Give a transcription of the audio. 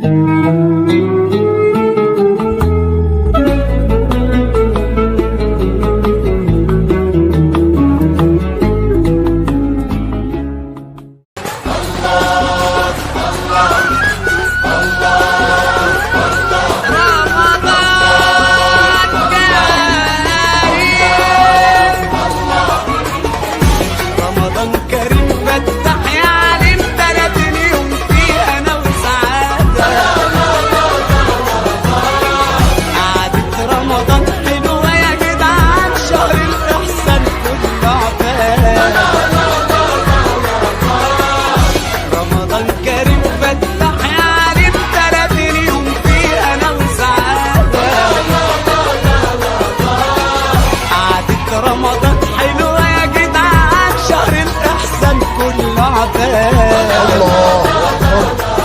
رمضان كريم فتح يا علم 30 يوم فيها انا وسعادة. قعدة رمضان حلوة يا جدعان، شهر الإحسان كله عبادة. رمضان كريم فتح يا علم 30 يوم فيها انا وسعادة. قعدة رمضان حلوة يا جدعان، شهر الإحسان كله عبادة. الله أكبر.